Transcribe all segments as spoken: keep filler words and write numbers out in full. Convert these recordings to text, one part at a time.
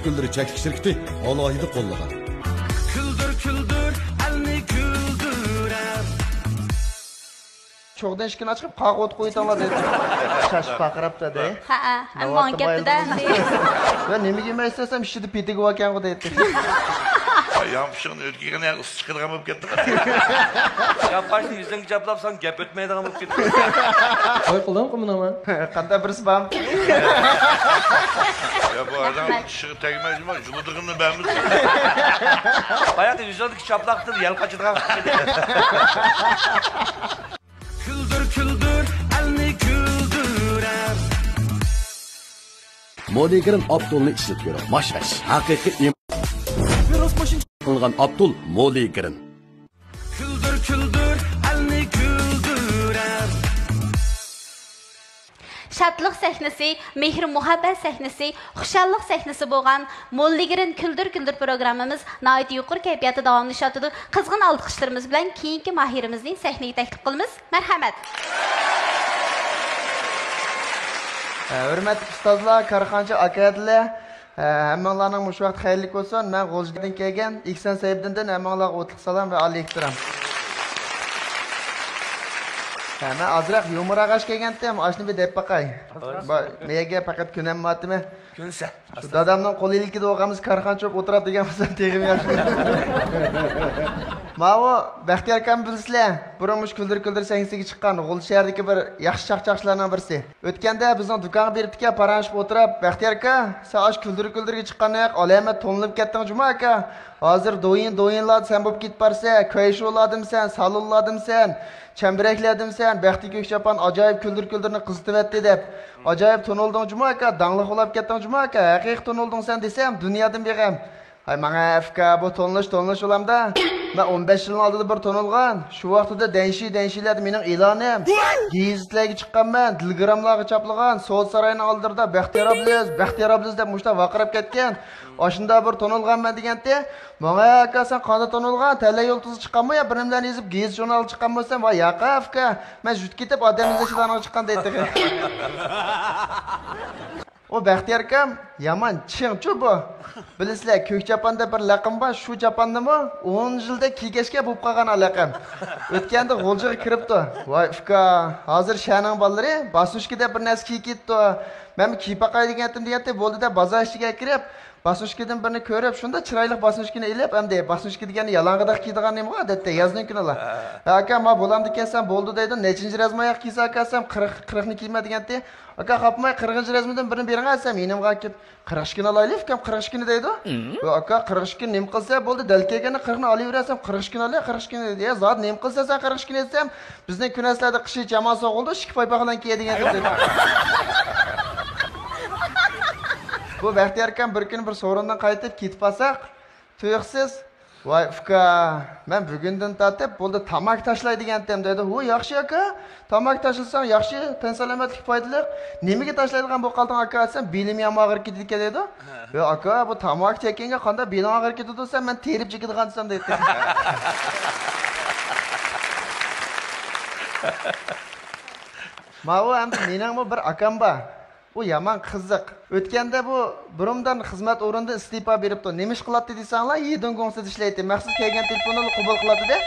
گۈللىرى چەكلىك شىركىتى ئالاھىدە قوللىغان. كۈلدۈر، كۈلدۈر، ئەلنى كۈلدۈرەر. چوغدىن ئىشىكنى ئاچقىپ، قاغا ئوت قويۇۋېتىڭلار دەيتتى. شاش پارقىراپتۇ دەي. ھەئە، ئەمما ماڭا كەپتۇ-دە. ۋە نېمىگە يېمەيسىز دېسەم، ئىچىدە پېتىگە باركەنغۇ دەيتتى. يامپۇشۇڭنى ئۆتكۈزگەن ئۇسسا چىقىدىغان بولۇپ كەتتى. ياپاشنى يۈزۈڭگە چاپلاپ، ساڭا گەپ ئۆتمەيدىغان بولۇپ كەتتى. توي قىلدىڭمۇ مانا؟ قانداق بىرسى بارمۇ؟ يا بۇ ئادەم چىشىغا تەگمەي جۇمۇ، جۇلىدىغىنىنى بەرمىسۇن. باياقى يۈزۈڭدىكى چاپلاقتىن يەل قاچىدىغان. كۈلدۈر، كۈلدۈر، ئەلنى كۈلدۈرەر. مولىگرىن ئاپتولنى ئىشلىتىپ كۆرۈڭ. ماش غەش. ھەقىقىي ئىم-، قىلغان ئاپتول مولىگرىن. كۈلدۈر، كۈلدۈر، ئەلنى كۈلدۈرەر. شادلىق سەھنىسى، مېھىر-مۇھەببەت سەھنىسى، خۇشاللىق سەھنىسى بولغان موللىگرىن كۈلدۈر كۈلدۈر پروگراممىمىز ناھايىتى يۇقىرى كەيپىياتتا داۋاملىشىۋاتىدۇ. قىزغىن ئالقىشلىرىمىز بىلەن كېيىنكى ماھىرىمىزنى سەھنىگە تەكلىپ قىلىمىز. مەرھەمەت. ھۆرمەتلىك ئۇستازلار، كارخانىچى ئاكا-ھەدىلەر، ھەممىڭلارنىڭ مۇشۇ ۋاقتى خەيرلىك بولسۇن. مەن غۇلجىدىن كەلگەن ئېھسان سەيپىدىندىن، ھەممىڭلارغا ئوتلۇق سالام ۋە ئالىي ئېھتىرام. ھە، مەن ئازراق يۇمۇر ئاغاچ كەلگەنتىم، ئاشۇنى بىر دەپ باقاي. مېگە پەقەت كۈنەم ماتىمى. كۈنسە. شۇ دادامنىڭ قول ئىلكىدە بولغانمىز، كارخانىچى بولۇپ ئولتۇراپ دېگەن بولسا تېخىمۇ ياخشى. ماۋۇ بەختىيار ئاكامنى بىلىسىلەر. بۇرۇن مۇشۇ كۈلدۈر كۈلدۈر سەھنىسىگە چىققان غۇلجا شەھىرىدىكى بىر ياخشى چاقچاقچىلارنىڭ بىرسى. ئۆتكەندە بىزنىڭ دۇكانغا بېرىپتىكەن، پاراڭلىشىپ ئولتۇرۇپ، بەختىيار ئاكا، سەن ئاشۇ كۈلدۈر كۈلدۈرگە چىققاندىن ئالەمەت تونۇلۇپ كەتتىڭ جۇمۇ ئاكا. ھازىر دويىن دويىنلاردا سەن بولۇپ كېتىپ بارسەن، كۆيشۇلاردىمسەن، سالونلاردىمسەن، چەمبىرەكلەردىمسەن، بەختى كۆك چاپان ئاجايىپ كۈلدۈر كۈلدۈرنى قىزىتىۋەتتى دەپ. ئاجايىپ تونۇلدۇڭ جۇمۇ ئاكا، داڭلىق بولاپ كەتتىڭ جۇمۇ ئاكا، ھەقىقىي تونۇلدۇڭ سەن دېسەم، دۇنيادىن بىغەم. ھاي ماڭە ئەفكا، بۇ تونۇلۇش، تونۇلۇش بولامدا؟ مەن ئون بەش يىلنىڭ ئالدىدا بىر تونۇلغان. شۇ ۋاقتىدا دەنشى، دەنشىلەردە مېنىڭ ئېلانىم. گېزىتلەرگە چىققانمەن، تېلېگراملارغا چاپلىغان، سودا ساراينىڭ ئالدىدا بەختىيار ئابلىز، بەختىيار ئابلىز دەپ مۇشۇنداق ۋارقىراپ كەتكەن. ئاشۇنداق بىر تونۇلغانمەن دېگەنتى. ماڭا ئاكا، سەن قانداق تونۇلغان؟ تەلەي يۇلتۇزغا چىققانمۇ يا بىر نېمىلەرنى يېزىپ، گېزىت ژۇرنالغا چىققانمۇ دېسەم، ۋاي ياق ئەفكا، مەن يۇرت كېتىپ ئادەم ئىزدەش ئېلانىغا چىققان دەيتتى. ئۇ بەختىيار ئاكام يامان چىڭچۇ بۇ. بىلىسىلەر، كۆك چاپان دەپ بىر لەقىم بار، شۇ چاپاننىمۇ ئون يىلدەك كىيگەچكە بولۇپ قالغان ئا لەقەم. ئۆتكەندە غۇلجىغا كىرىپتۇ. ۋاي ئۇكا، ھازىر شەھەرنىڭ بالىلىرى باسۇشكا دەپ بىر نەرسە كىيىپ كېتىپتۇ. مەنمۇ كىيىپ باقاي دېگەنتىم دېگەنتى، بولدى دەپ بازار ئىچىگە كىرىپ، باسۇشكىدىن بىرنى كۆرۈپ، شۇنداق چىرايلىق باسۇشكىنى ئېلىپ، ئەمدى باسۇشكا دېگەننى يالاڭغىدەك كىيىدىغان نېمىغۇ، ئادەتتە يازنىڭ كۈنىلا. ھە. ھە، ئاكا، ما بولامدىكەن سەن بولدى دەيدۇ. نەچچىنچى رەزماياق كىيسە ئاكا سەن؟ قىرىق، قىرىقنى كىيمە دېگەنتى. ئاكا، خاپماي، قىرىقىنچى رەزمىدىن بىرنى بېرىڭە دېسەم، يېنىمغا كېلىپ، قىرىق ئىككىنى ئالايلى ئۇكام، قىرىق ئىككىنى دەيدۇ. ۋە ئاكا، قىرىق ئىككىنى نېمە قىلسا بولدى، دەل كەلگەندە قىرىقنى ئالايۋېرەرسەن، قىرىق ئىككىنى ئالاي، قىرىق ئىككىنى دەيدۇ. يا زادى نېمە قىلسا سەن قىرىق ئىككىنى دېسەم، بىزنىڭ كۈنەسلەردە قىشى چامان سوغۇلدى، ئىككى پايپاق بىلەن كىيە دېگەن گەپ دەيدۇ. بۇ بەختىيار ئاكام بىر كۈنى بىر سورۇندىن قايتىپ كېتىپ قالساق، تۇيۇقسىز، ۋاي ئۇكا، مەن بۈگۈندىن تارتىپ بولدى تاماكا تاشلاي دېگەنتىم دەيدۇ. ھۇ، ياخشى ئاكا، تاماكا تاشلىساڭ ياخشى، تەن سالامەتلىككە پايدىلىق. نېمىگە تاشلايدىغان بولۇپ قالدىڭ ئاكا دېسەم، بېلىم يامۇ ئاغرىپ كېتىدىكەن دەيدۇ. ھە. ھە ئاكا، بۇ تاماكا چەككەنگە قانداق بېلىڭ ئاغرىپ كېتىدۇ دېسەم، مەن تېرىپ چېكىدىغان دېسەم دەيدۇ. ماۋۇ ئەمدى مېنىڭمۇ بىر ئاكام بار. ئۇ يامان قىزىق. ئۆتكەندە بۇ بۇرۇندىن خىزمەت ئورنىدىن ئىستېپا بېرىپتۇ. نېمە ئىش قىلاتتى دېسەڭلار، يىدىن گۇڭسىدا ئىشلەيتتى. مەخسۇس كەلگەن تېلېفوننى قوبۇل قىلاتتى-دە،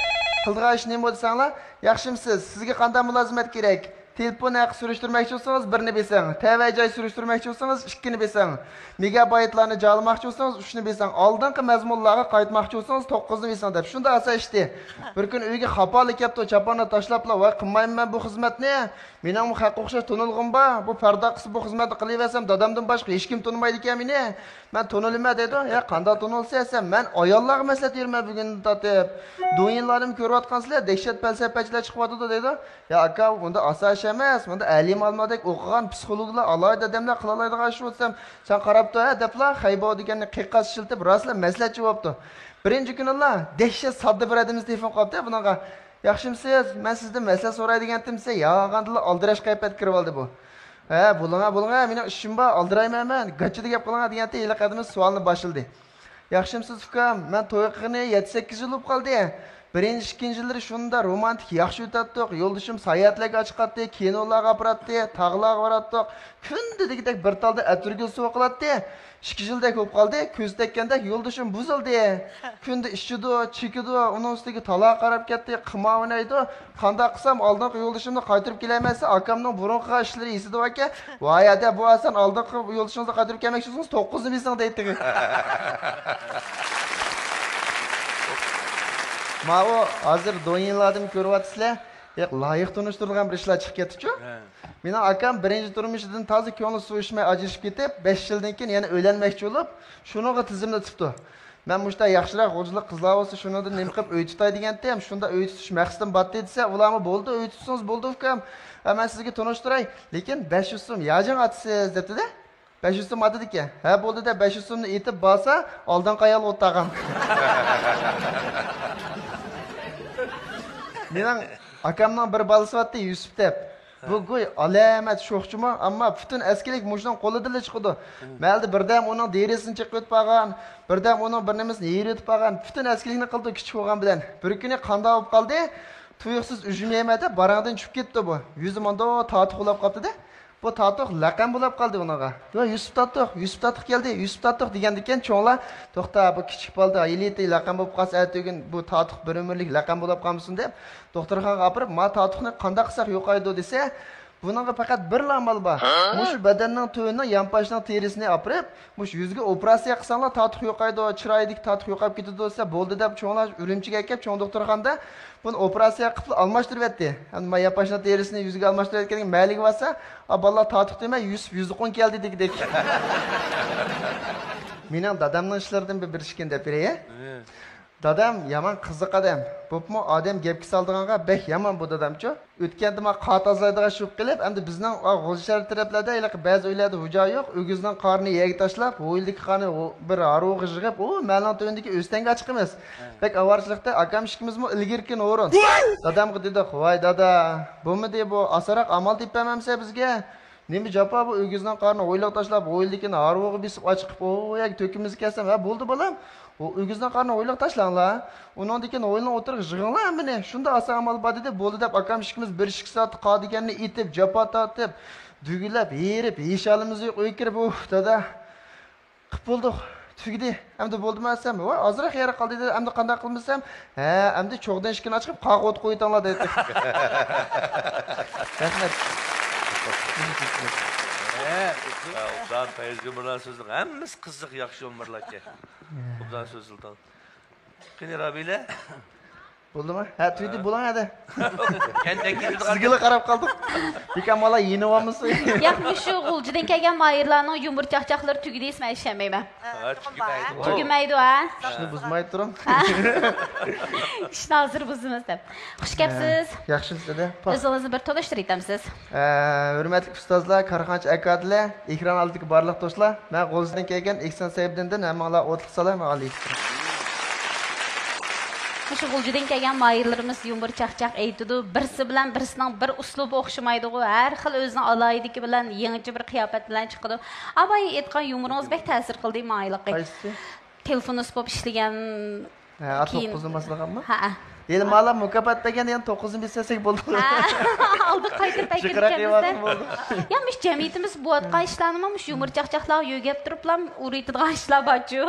قىلىدىغان ئىش نېمە دېسەڭلار، ياخشىمسىز؟ سىزگە قانداق مۇلازىمەت كېرەك؟ تېلېفون ھەققى سۈرۈشتۈرمەكچى بولسىڭىز، بىرنى بېسىڭ. تەۋە جاي سۈرۈشتۈرمەكچى بولسىڭىز، ئىككىنى بېسىڭ. مېگابايتلارنى جارلىماقچى بولسىڭىز، ئۈچنى بېسىڭ. ئالدىنقى مەزمۇنلارغا قايتماقچى بولسىڭىز، توققۇزنى بېسىڭ دەپ شۇنداق ئاسان ئىشتى. بىر كۈنى ئۆيگە خاپالىق كەپتۇ، چاپاننى تاشلاپلا، ۋاي، قىلمايمەن مەن بۇ خىزمەتنى. مېنىڭمۇ خەققە ئوخشاش تونۇلغۇم بار. بۇ پەرداققىسى بۇ خىزمەتنى قىلىۋەرسەم، دادامدىن باشقا ھېچكىم تونۇمايدىكەن مېنى. مەن تونۇلىمەن دەيدۇ. يا قانداق تونۇلسا دېسەم، مەن ئاياللارغا مەسلىھەت بېرىمەن بۈگۈندىن تارتىپ. دويىنلارنىمۇ كۆرۈۋاتقانسىلەر، دەھشەت پەلسەپىچىلەر چىقىۋاتىدۇ دەيدۇ. يا ئاكا، بۇندا ئاساس ئىش ئەمەس. بۇندا ئەلىم ئالمادەك ئوقۇغان پسىخولوگلار، ئالاھىدە ئادەملەر قىلالايدىغان ئىش بۇ دېسەم، سەن قاراپ تۇر ھە دەپلا، خەيبو دېگەننى قىيقاس ئىشلىتىپ، راسلا مەسلىھەتچى بوپتۇ. بىرىنچى كۈنىلا دەھشەت ساددا بىر ئادىمىز تېلېفون قىلىپتۇ بۇنىڭغا. ياخشىمسىز؟ مەن سىزدىن مەسلىھەت سوراي دېگەنتىم دېسە، ياغاندىلا ئالدىراش قىياپەتكە كىرىۋالدى بۇ. ھە، بولۇڭا، بولۇڭا، مېنىڭ ئىشىم بار، ئالدىرايمەن مەن، گاچچىدا گەپ قىلىڭا دېگەنتى ھېلىقى ئادىمىز سوئالنى باشلىدى. ياخشىمسىز ئۇكام؟ مەن توي قىلغىنى يەتتە سەككىز يىل بولۇپ قالدى. بىرىنچى، ئىككىنچى يىللىرى شۇنداق رومانتىك ياخشى ئۆتەتتۇق. يولدىشىم ساياھەتلەرگە چىقاتتى، كىنولارغا ئاپىراتتى، تاغلارغا باراتتۇق. كۈندە دېگۈدەك بىر تالدا ئەتىرگۈل سوۋغا قىلاتتى. ئىككى يىلدەك بولۇپ قالدى، كۆز تەگكەندەك يولدىشىم بۇزۇلدى. كۈندە ئىچىدۇ، چېكىدۇ، ئۇنىڭ ئۈستىگە تالا قاراپ كەتتى، قىمار ئوينايدۇ. قانداق قىلسام ئالدىنقى يولدىشىمنى قايتۇرۇپ كېلەلمەيسە، ئاكامنىڭ بۇرۇنقى ئىشلىرى ئېسىدە باركەن، ۋاي ھەدە، بۇ ئاسان ئالدىنقى يولدىشىڭىزنى قايتۇرۇپ كەلمەكچى بولسىڭىز، توققۇزنى بېسىڭ دەيتتى. ماۋۇ ھازىر دويىنلاردىن كۆرۈۋاتىسىلەر. ياق، لايىق تونۇشتۇرىدىغان بىر ئىشلار چىقىپ كەتتىچۇ. ھە. مېنىڭ ئاكام بىرىنچى تۇرمۇشىدىن تازا كۆڭلى سۇۋۇشماي ئاجرىشىپ كېتىپ، بەش يىلدىن كېيىن يەنە ئۆيلەنمەكچى بولۇپ، شۇنىڭغا تىزىملىتىپتۇ. مەن مۇشۇنداق ياخشىراق غۇلجىلىق قىزلار بولسا، شۇنىڭدىن نېمە قىلىپ ئۆي تۇتاي دېگەنتىم، شۇنداق ئۆي تۇتۇش مەقسىتىم بارتى دېسە، ئۇلارمۇ بولدى، ئۆي تۇتسىڭىز بولدى ئۇكام، ھە، مەن سىزگە تونۇشتۇراي، لېكىن بەش يۈز سوم ياجىڭ ئاتىسىز دەپتۇ-دە. بەش يۈز سوم ئاتىدىكەن. ھە، بولدى دە، بەش يۈز سومنى ئېتىپ بارسا، ئالدىنقى ئايالغا ئولتۇرغان. مېنىڭ ئاكامنىڭ بىر بالىسى بارتتى، يۈسۈپ دەپ. بۇ گۇي ئالامەت شوخچىمۇ، ئەمما پۈتۈن ئەسكىلىك مۇشۇنىڭ قولىدىلا چىقىدۇ. مەھەلدە بىردەم ئۇنىڭ دېرىزىسىنى چېقىۋېتىپ بارغان، بىردەم ئۇنىڭ بىر نېمىسىنى يېرىۋېتىپ بارغان، پۈتۈن ئەسكىلىكنى قىلىدۇ كىچىك بولغان بىلەن. بىر كۈنى قانداق بولۇپ قالدى؟ تۇيۇقسىز ئۈجمە يەيمەن دەپ باراڭدىن چۈشۈپ كەتتى بۇ. يۈزى مانداق تاتۇق بولاپ قاپتۇ-دە. بۇ تاتۇق لەقەم بولاپ قالدى ئۇنىڭغا. يا يۈسۈپ تاتۇق، يۈسۈپ تاتۇق كەلدى، يۈسۈپ تاتۇق دېگەندىكىن چوڭلار، توختا، بۇ كىچىك بالىدا ھېلىتى لەقەم بولۇپ قالسا، ئەتىگۈن بۇ تاتۇق بىر ئۆمۈرلۈك لەقەم بولاپ قالمىسۇن دەپ، دوختۇرخانىغا ئاپىرىپ، ما تاتۇقنى قانداق قىلساق يوقايدۇ دېسە، بۇنىڭغا پەقەت بىرلا ئامال بار. مۇشۇ بەدەننىڭ تۆۋىنىنىڭ يانپاشنىڭ تېرىسىنى ئاپىرىپ، مۇشۇ يۈزگە ئوپېراتسىيە قىلساڭلار تاتۇق يوقايدۇ، چىرايىدىكى تاتۇق يوقاپ كېتىدۇ دېسە، بولدى دەپ چوڭلار ئۈرۈمچىگە ئەكەپ، چوڭ دوختۇرخانىدا بۇنى ئوپېراتسىيە قىلىپلا ئالماشتۇرۇۋەتتى. ئەمدى ما يانپاشنىڭ تېرىسىنى يۈزگە ئالماشتۇرۇۋەتكەندىن كېيىن مەلىگە بارسا، ئا بالىلار تاتۇق دېمەي، يۈسۈپ يۈزى قوڭ كەلدى دېگۈدەك. مېنىڭ دادامنىڭ ئىشلىرىدىن بىر، بىر ئىككىنى دەپ بېرەي. دادام يامان قىزىق ئادەم. بولۇپمۇ ئادەم گەپكە سالىدىغانغا بەك يامان بۇ دادامچۇ. ئۆتكەندە ما قار تازىلايدىغان شۇ بولۇپ قېلىپ، ئەمدى بىزنىڭ، ئا، غۇلجا شەھەر تەرەپلەردە ھېلىقى بەزى ئۆيلەردە ھوجا يوق، ئۆگزىنىڭ قارىنى يەرگە تاشلاپ، ھويلىدىكى قارنى ھو-، بىر ھارۋىغا يىغىپ، ئۇ مەھەللىنىڭ تۆۋىنىدىكى ئۆستەڭگە چىقىمىز. بەك ئاۋارىچىلىقتا ئاكام ئىككىمىزمۇ ئىلگىرىكى نورۇن. دادامغا دېدۇق، ۋاي دادا، بولمىدى بۇ، ئاسانراق ئامال تېپىپ بەرمەمسەن بىزگە؟ نېمە جاپا بۇ، ئۆگزىنىڭ قارنى ھويلىغا تاشلاپ، ھويلىدىكىنى ھارۋىغا بېسىپ ئاچىقىپ، ئۇ يەرگە تۆكىمىزگە كەلسەم، ھە، بولدى بالام. ئۇ ئۆگزىنىڭ قارنى ھويلىغا تاشلاڭلار. ئۇنىڭدىن كېيىن ھويلىنىڭ ئوتتۇرىغا يىغىڭلار ھەممىنى. شۇنداق ئاسان ئامال بار دېدى. بولدى دەپ ئاكام ئىككىمىز بىر ئىككى سائەت قار دېگەننى ئېتىپ، جاپا تارتىپ، دۈگىلەپ، ھېرىپ، ھېشالىمىز يوق ئۆيگە كىرىپ، ئۇھ، دادا. قىپ بولدۇق. تۈگىدى. ئەمدى بولدىمۇ دېسەم، ۋاي، ئازراق يەر قالدى دېدى. ئەمدى قانداق قىلىمىز دېسەم، ھە، ئەمدى چوغدىن ئىشىكنى ئاچىقىپ قاغا ئوتى قويۇۋېتىڭلار دەيتتى. رەھمەت. ھە، ئوبدان پەيزى يۇمۇرلار سۆزلىدى. ھەممىسى قىزىق، ياخشى يۇمۇرلار ئىكەن. ئوبدان سۆزلىدىڭ. قېنى، رابىيە؟ بولدىمۇ؟ ھە، تۈگىدى، ھە. بولۇڭ ھەدە. كەنتتىكى سىزگىلا قاراپ قالدۇق. بىكام بالا يېنىۋالمىسۇن. ياق، مۇشۇ غۇلجىدىن كەلگەن ماھىرلارنىڭ يۇمۇر چاقچاقلىرى تۈگىدى دېسە مەن ئىشەنمەيمەن. ھە، تۈگىمەيدۇ. تۈگىمەيدۇ، ھە؟ ئىشنى بۇزماي تۇرۇڭ. ئىشنى ھازىر بۇزىمىز دەپ. خۇش كەپسىز. ھە، ياخشىمىز دەدە. ئۆزىڭىزنى بىر تونۇشتۇرۇۋېتەمسىز؟ ھە، ھۆرمەتلىك ئۇستازلار، كارخانىچى ئاكادىلەر، ئېكران ئالدىدىكى بارلىق دوستلار، مەن غۇلجىدىن كەلگەن ئېھسان سەيپىدىندىن، ھەممىڭلارغا ئوتلۇق سالام ۋە ئالىيكۇم. مۇشۇ غۇلجىدىن كەلگەن ماھىرلىرىمىز يۇمۇر چاقچاق ئېيتىدۇ. بىرسى بىلەن بىرسىنىڭ بىر ئۇسلۇبى ئوخشىمايدىغۇ. ھەر خىل ئۆزىنىڭ ئالاھىدىلىكى بىلەن يېڭىچە بىر قىياپەت بىلەن چىقىدۇ. ئاباي ئېيتقان يۇمۇرىڭىز بەك تەسىر قىلدى ماڭا ھېلىقى. قايسىسى؟ تېلېفونىست بولۇپ ئىشلىگەن. ھە، كېيىن توققۇزنى باسىدىغانمۇ؟ ھەئە. ھېلى مالا مۇكاپات بەرگەندە يەنە توققۇزنى بېسەك بولدى. ھە، ئالدىغا قايتۇرۇپ ئەكىرىشىمىز. يا، مۇشۇ جەمئىيىتىمىز بولۇۋاتقان ئىشلارنىمۇ مۇشۇ يۇمۇر چاقچاقلارغا يۆگەپ تۇرۇپلا ئۇرۇۋېتىدىغان ئىشلار بارچۇ.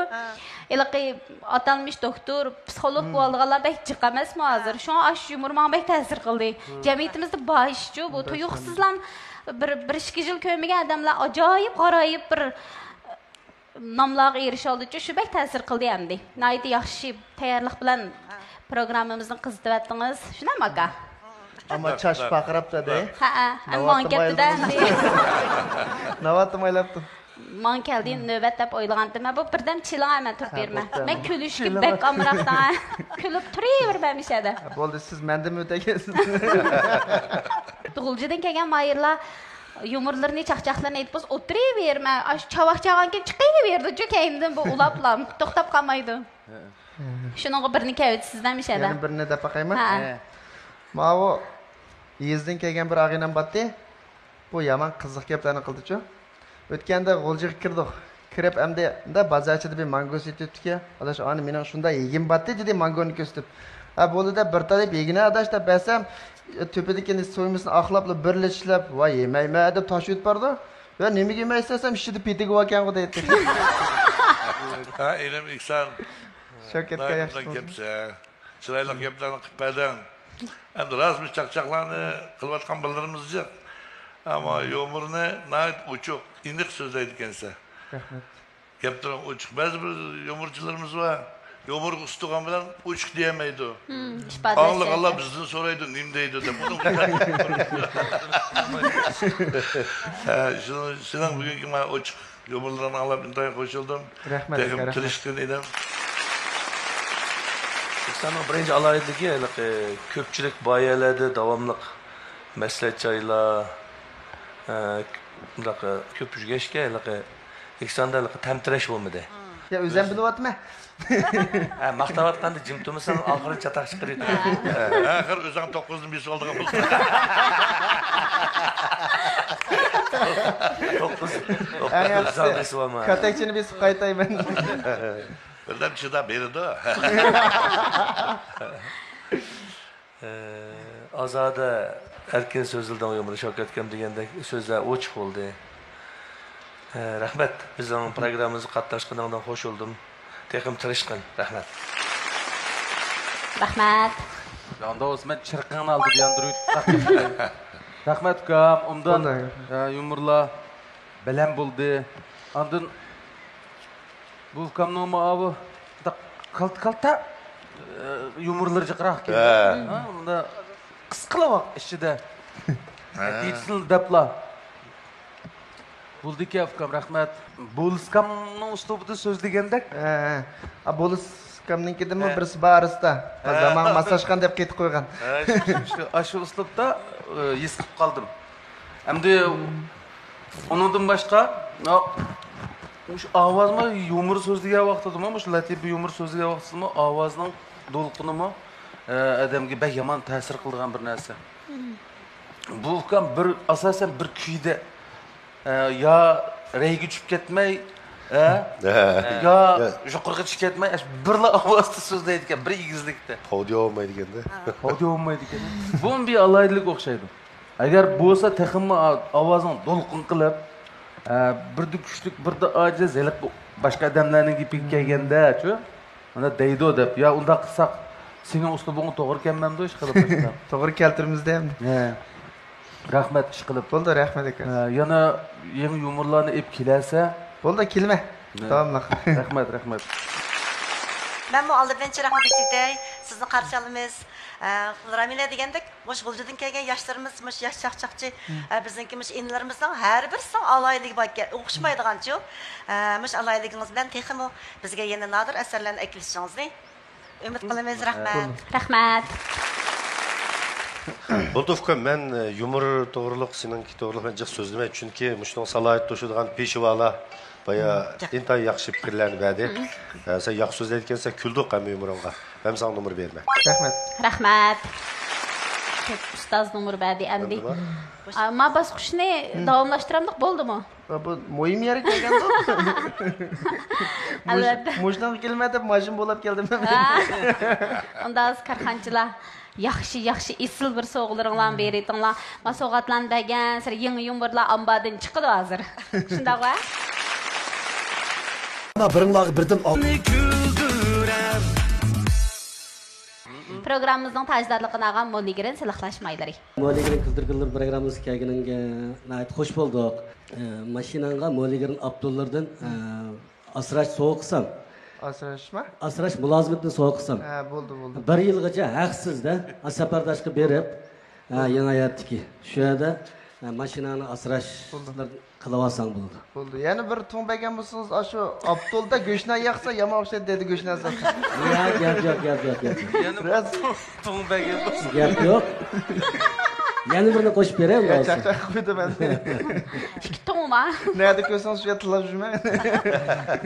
ھېلىقى ئاتالمىش دوختۇر، پسىخولوگ بولۇۋالىدىغانلار بەك جىق ئەمەسمۇ ھازىر؟ شۇڭا ئاشۇ يۇمۇر ماڭا بەك تەسىر قىلدى. جەمئىيىتىمىزدە بار ئىشچۇ بۇ، تۇيۇقسىزلا بىر، بىر ئىككى يىل كۆرمىگەن ئادەملەر ئاجايىپ غارايىپ بىر ناملارغا ئېرىشەلىدىچۇ، شۇ بەك تەسىر قىلدى ئەمدى. ناھايىتى ياخشى تەييارلىق بىلەن پروگراممىمىزنى قىزىتىۋەتتىڭىز. شۇنداقمۇ ئاكا؟ ئەمما چاچ پارقىراپتۇ دەي. ھەئە، ھەم ماڭا كەپتۇ-دە ئەمدى. ناۋاتتىم ئويلاپتۇ. ماڭا كەلدى نۆۋەت دەپ ئويلىغانتىم. مەن بۇ بىردەم چېلىڭ، مەن تۇرۇپ بېرىمەن. مەن كۈلۈشكە بەك ئامراقتىڭ. كۈلۈپ تۇرۇۋېرىمەن مۇشۇ يەردە. بولدى، سىز مەندىنمۇ ئۆتەيسىز. غۇلجىدىن كەلگەن ماھىرلار يۇمۇرلىرىنى، چاقچاقلىرىنى ئېيتىپ بولسا ئولتۇرۇۋېرىمەن. ئاشۇ چاۋاك چالغاندىن كېيىن چىقىۋېرىدۇچۇ كەينىدىن بۇ ئۇلاپلا. توختاپ قالمايدۇ. شۇنىڭغا بىرنى كەۋېتىسىزدە مۇشۇ يەردە. يەنە بىرنى دەپ باقايمۇ؟ ھە. ماۋۇ يېزىدىن كەلگەن بىر ئاغىنەم بارتتى. بۇ يامان قىزىق گەپلەرنى قىلدىچۇ. ئۆتكەندە غۇلجىغا كىردۇق. كىرىپ ئەمدى مۇنداق بازار ئىچىدە بىر مانگو سېتىۋېتىپتىكەن. ئاداش، ئانى مېنىڭ شۇنداق يېگۈم بارتتى دېدى مانگونى كۆرسىتىپ. ھە، بولدى دەپ بىر تال يەپ يېگىنە ئاداش دەپ بەرسەم، تۆپىدىكى سويمىسىنى ئاقلاپلا بىرلا چىشلەپ، ۋاي يېمەيمەن دەپ تاشلىۋېتىپ بارىدۇ. ۋە نېمىگە يېمەيسىز دېسەم، ئىچىدە پېتىگە باركەنغۇ دەيتتى. ھە، ئىنىم ئېھسان. شاكىتكا ناھايىتى ياخشى ئوبدان بولدى. كەپسەن. چىرايلىق گەپلەرنى قىلىپ بەردىڭ. ئەمدى راست بىز چاقچاقلارنى قىلىۋاتقان بالىلىرىمىز جىق. ئەمما يۇمۇرنى ناھايىتى ئوچۇق، ئېنىق سۆزلەيدىكەنسەن. رەھمەت. گەپلىرىڭ ئوچۇق. بەزى بىر يۇمۇرچىلىرىمىز بار. يۇمۇرغا ئۇستىغان بىلەن ئوچۇق دېيەلمەيدۇ. مم، ئىپادىلەش ئاڭلىغانلار جەھەتتە. بىزدىن سورايدۇ، نېمە دەيدۇ دەپ. ئۇنىڭ ھە، شۇ، سېنىڭ بۈگۈنكى مانا ئوچۇق يۇمۇرلىرىڭنى ئاڭلاپ ئىنتايىن خوش بولدۇم. رەھمەت، تېخىمۇ رەھمەت. تىرىشقىن ئىنىم. ئېھساننىڭ بىرىنچى ئالاھىدىلىكى، ھېلىقى كۆپچىلىك بار يەرلەردە داۋاملىق مەسلىھەت جايلار، ئە، مۇنداق، ئە، كۆپ يۈرگەچكە، ھېلىقى ئېھساندا ھېلىقى تەمتىرەش بولمىدى. يا، ئۆزۈم بىلىۋاتىمەن. ھە، ماختاۋاتقاندا جىم تۇرمىساڭ، ئاخىرى چاتاق چىقىرىۋېتىدۇ. ئاخىر ئۆزۈڭ توققۇزنى بېسىۋالدىغان بولدۇڭ. توققۇز، توققۇز ئۆزۈڭ بېسىۋالما. كاتەكچىنى بېسىپ قايتاي مەن. بىردەم چىداپ بېرىدۇ. ئازادە، ئەركىن سۆزلىدىڭ يۇمۇر شاكەتكەم دېگەندەك سۆزلەر ئوچۇق بولدى. رەھمەت، بىزنىڭ پروگراممىمىزغا قاتناشقىنىڭدىن خوش بولدۇم. تېخىمۇ تىرىشقىن. رەھمەت. رەھمەت. ئاندا بولسا مەن چىرىقىڭنى ئالدىدا ياندۇرۇپ. رەھمەت ئۇكام، ئوبدان، بولدى. ئە، يۇمۇرلار بەلەن بولدى. ئاندىن بۇ ئۇكامنىڭمۇ ئاۋۇ مۇنداق كالتا-كالتا، ئە، يۇمۇرلىرى جىقراق ئىكەن. ھە. ھە، مۇنداق قىسقىلا ۋاقىت ئىچىدە. ھە. نەتىجىسىنى دەپلا. بولدىكەن ئۇكام، رەھمەت. بولۇسكامنىڭ ئۇسلۇبىدا سۆزلىگەندەك. ھە، ھە. ئا، بولۇسكامنىڭكىدىمۇ ھە. بىرسى بار ئارىسىدا. ھە. زامانغا ماسلاشقان دەپ قېتىپ قويغان. ھە، شۇ، شۇ، شۇ، ئاشۇ ئۇسلۇبتا، ئە، ھېس قىلىپ قالدىم. ئەمدى ئۇنىڭدىن باشقا، ئا، مۇشۇ ئاۋازمۇ يۇمۇر سۆزلىگەن ۋاقتىدىمۇ، مۇشۇ لەتىپە يۇمۇر سۆزلىگەن ۋاقتىدىمۇ ئاۋازنىڭ دولقۇنىمۇ، ئە، ئادەمگە بەك يامان تەسىر قىلىدىغان بىر نەرسە. بۇ ئۇكام بىر، ئاساسەن بىر كۈيدە، ئە، يا رەيگە چۈشۈپ كەتمەي، ئە، ھە. يا ھە. يۇقىرىغا چۈشۈپ كەتمەي، ئاشۇ بىرلا ئاۋازدا سۆزلەيدىكەن، بىر ئېگىزلىكتە. ھاۋدىياۋ بولمايدىكەن-دە. ھاۋدىياۋ بولمايدىكەن. بۇمۇ بىر ئالاھىدىلىك ئوخشايدۇ. ئەگەر بولسا تېخىمۇ ئا-، ئاۋازىڭ دولقۇن قىلىپ، ئە، بىردە كۈچلۈك، بىردە ئاجىز، ھېلىقى باشقا ئادەملەرنىڭ گېپىگە كەلگەندە، چۇ؟ مانا دەيدۇ دەپ، يا ئۇنداق قىلساق، سېنىڭ ئۇسلۇبۇڭغا توغرا كەلمەمدۇ، ئىشقىلىپ؟ توغرا كەلتۈرىمىز-دە ئەمدى. ھە. رەھمەت، ئىشقىلىپ. بولدى، رەھمەت ئاكا. ھە، يەنە يېڭى يۇمۇرلارنى ئېلىپ كېلەرسە. بولدى، كېلىمەن. ھە. داۋاملىق. رەھمەت، رەھمەت. مەنمۇ ئالدىن بىرىنچى رەھمەت ئېيتاي، سىزنى قارشى ئالىمىز. ئە، رامىلە دېگەندەك، مۇشۇ غۇلجىدىن كەلگەن ياشلىرىمىز، مۇشۇ ياش چاقچاقچى، ئە، بىزنىڭكى مۇشۇ ئىنىلىرىمىزنىڭ ھەر بىرسىنىڭ ئالاھىدىلىكى باركەن، ئوخشىمايدىغانچۇ. ئە، مۇشۇ ئالاھىدىلىكىڭىز بىلەن تېخىمۇ بىزگە يەنە نادىر ئەسەرلەرنى ئەكېلىشىڭىزنى ئۈمىد قىلىمىز. رەھمەت. رەھمەت. بولدى ئۇكام، مەن، ئە، يۇمۇر توغرۇلۇق، سېنىڭكى توغرۇلۇق مەن جىق سۆزلىمەي، چۈنكى مۇشۇنىڭغا سالاھىيەت توشىدىغان پېشۋالار بايا ئىنتايىن ياخشى پىكىرلەرنى بەردى. ئە، سەن ياخشى سۆزلەيدىكەنسەن، كۈلدۇق ھەممە يۇمۇرۇڭغا. مەن ساڭا نومۇر بېرىمەن. رەھمەت. رەھمەت. ئۇستاز نومۇر بەردى ئەمدى. ئەمدى ما؟ ئا، ما باسقۇچنى داۋاملاشتۇرامدۇق، بولدىمۇ؟ بۇ مۇھىم يەرگە كەلگەندۇ. ئەلۋەتتە. مۇشۇنىڭغا كېلىمەن دەپ ماشىنا بولاپ كەلدىم. ئۇندا كارخانىچىلار، ياخشى، ياخشى، ئېسىل بىر سوۋغىلىرىڭلارنى بېرىتىڭلار. ما سوۋغاتلارنى بەرگەنسېرى يېڭى يۇمۇرلار ئامباردىن چىقىدۇ ھازىر. شۇنداقلا؟ مانا بىرىڭلارغا بىردىن ئال. پروگراممىمىزنىڭ تاجدارلىقىنى ئالغان موللىگىرىن سىلىقلاش مايلىرى. موللىگىرىن كۈلدۈرگۈللىرى پروگراممىمىزغا كەلگىنىڭگە ناھايىتى خوش بولدۇق. ئە، ماشىناڭغا موللىگىرىن ئاپتورلىرىدىن، ئە، ئاسراش سوۋغا قىلسام. ئاسراشما؟ ئاسراش مۇلازىمىتىنى سوۋغا قىلسام. ھە، بولدى، بولدى. بىر يىلغىچە ھەقسىزدە، ئە، سەپەرداشقا بېرىپ، ئە، يېڭى ھاياتتىكى شۇ يەردە، ئە، ماشىناڭنى ئاسراش قىلىۋالساڭ بولىدۇ. بولدى. يەنە بىر تۇڭ بەرگەن بولسىڭىز، ئاشۇ ئاپتولدا گۆشنان ياقسا يامان ئوخشايدۇ دەيدۇ، گۆشنان ساتسا. ياق، ياق، ياق، ياق، ياق، ياق. يەنە بىر تۇڭ، تۇڭ بەرگەن بولسىڭىز. گەپ يوق. يەنە بىرنى قوشۇپ بېرەي، ئۇنداق بولسا. چاقچاق قويدۇم ئەمدى. ئىككى تۇڭما؟ نەدە كۆرسىڭىز شۇ يەردە تىللاپ يۈرمەڭ.